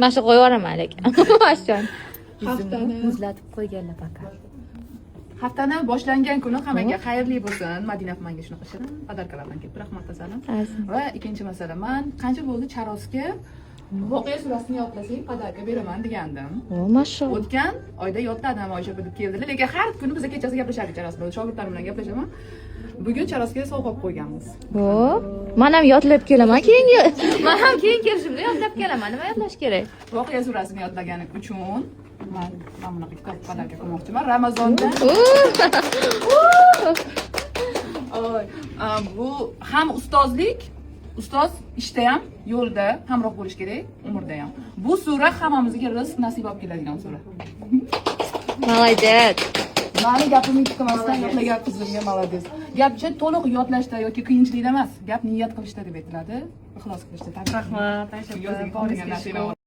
Mana shu qo'yib yuboraman lekin. Mana. Haftani Muzlatib qo'yganlar пока. Haftani boshlangan kuni hammaga xayrli bo'lsin. Madina opa menga shunaqa shirin подарка lar bilan kelib, rahmat, asalim. Va ikkinchi masala, man qancha bo'ldi, Charosga "Voqea surasini yodlasang, подарка beraman" degandim. O, mashalloh. O'tgan oyda yodladim, Oysha opa deb keldilar, lekin har kuni biz kechasi gaplashardik Charos bilan, shogirdlarim bilan gaplashaman. Bugun Charosga sovg'a olib qo'yganmiz. O, man ham yodlab kelaman keyingi. Man ham keyin kelishimda yodlab kelaman. Nima yodlash kerak? Voqea surasini yodlagani uchun man mana bunaqa kitob подарка qilmoqchiman Ramazonda. Oy, bu ham ustozlik, ustoz ishda ham, yo'lda hamroh bo'lish kerak, umrda ham. Bu sura hammamizga rizq, nasib olib keladigan sura. Молодец. Mani gapimni ikki qilmasdan yodlagan qizimga молодец. Gapcha to'liq yodlashda yoki qiyinchilikda emas, gap niyat qilishda deb aytiladi, ixlos qilishda. Rahmat, Aysha opa. Yo'lga.